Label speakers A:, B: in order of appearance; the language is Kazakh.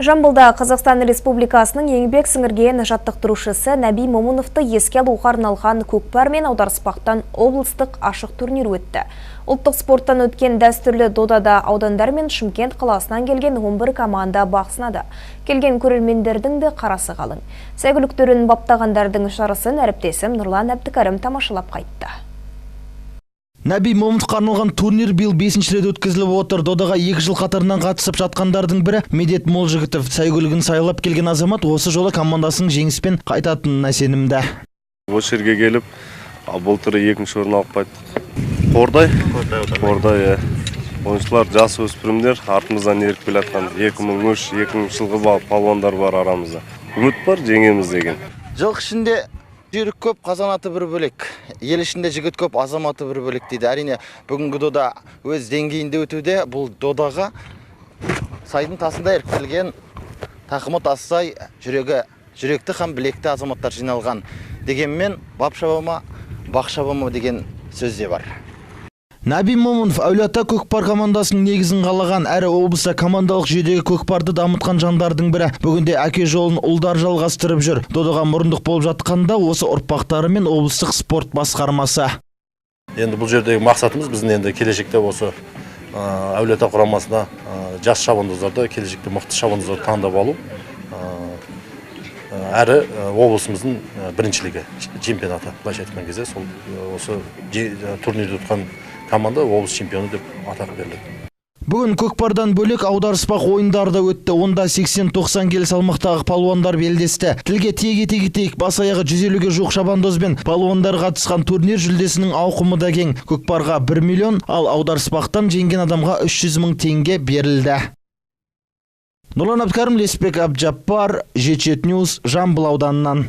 A: Жамбылда Қазақстан Республикасының еңбек сіңірген жаттықтырушысы Нәби Момыновты еске алуға арналған көкпар мен аударыспақтан облыстық ашық турнир өтті. Ұлттық спорттан өткен дәстүрлі додада аудандар мен Шымкент қаласынан келген 11 команда бақ сынады. Келген көрермендердің де қарасы қалың. Сәйгүліктерін баптағандардың жарысын әріптесім Нұрлан Әбдікәрім тамашалап қайтты.
B: Нәби Момыновқа арналған турнир биыл 5-ші рет өткізіліп отыр. Додаға 2 жыл қатарынан қатысып жатқандардың бірі Медет Молжігітов. Сәйгүлігін сайлап келген азамат осы жолы командасының жеңіспен қайтатынына сенімді.
C: Осы жерге келіп, былтыр 2-ші орын алып қайттық. Қордай, Қордай, ойыншылар, жас өспірімдер артымыздан еріп келе жатқан 2003-2000 жылғы палуандар бар арамызда. Үміт бар, жеңеміз деген.
D: Жылқы ішінде жүйрік көп, қазанаты бір бөлек. Ел ішінде жігіт көп, азаматы бір бөлек дейді. Әрине, бүгінгі дода өз деңгейінде өтуде. Бұл додаға сайдың тасында іріктелген тақымы тассай, жүрегі жүректі һәм білекті азаматтар жиналған. Дегенмен, бап шаба ма, бақ шаба ма деген сөз де бар.
B: Нәби Момынов Әулиеата көкпар командасының негізін қалаған, әрі облыста командалық жүйедегі көкпарды дамытқан жандардың бірі. Бүгінде әке жолын ұлдар жалғастырып жүр. Додаға мұрындық болып жатқанда осы ұрпақтары мен облыстық спорт басқармасы.
E: Енді бұл жердегі мақсатымыз біздің енді келешекте осы Әулиеата құрамасына жас шабандоздарды, келешекте мықты шабандоздарды таңдап алу, әрі облысымыздың біріншілігі, чемпионаты, былайша айтқан кезде, сол осы турнирді ұтқан команда облыс чемпионы деп атақ беріледі.
B: Бүгін көкпардан бөлек аударыспақ ойындары да өтті. Онда 80-90 келі салмақтағы палуандар белдесті. Тілге тиек ете кетейік, бас аяғы 150-ге жуық шабандоз бен палуандар қатысқан турнир жүлдесінің ауқымы да кең. Көкпарға 1 миллион, ал аударыспақтан жеңген адамға 300 мың теңге берілді. Нұрлан Әбдікәрім, Лесбек Әбдіжаппар, 77 News, Жамбыл ауданынан.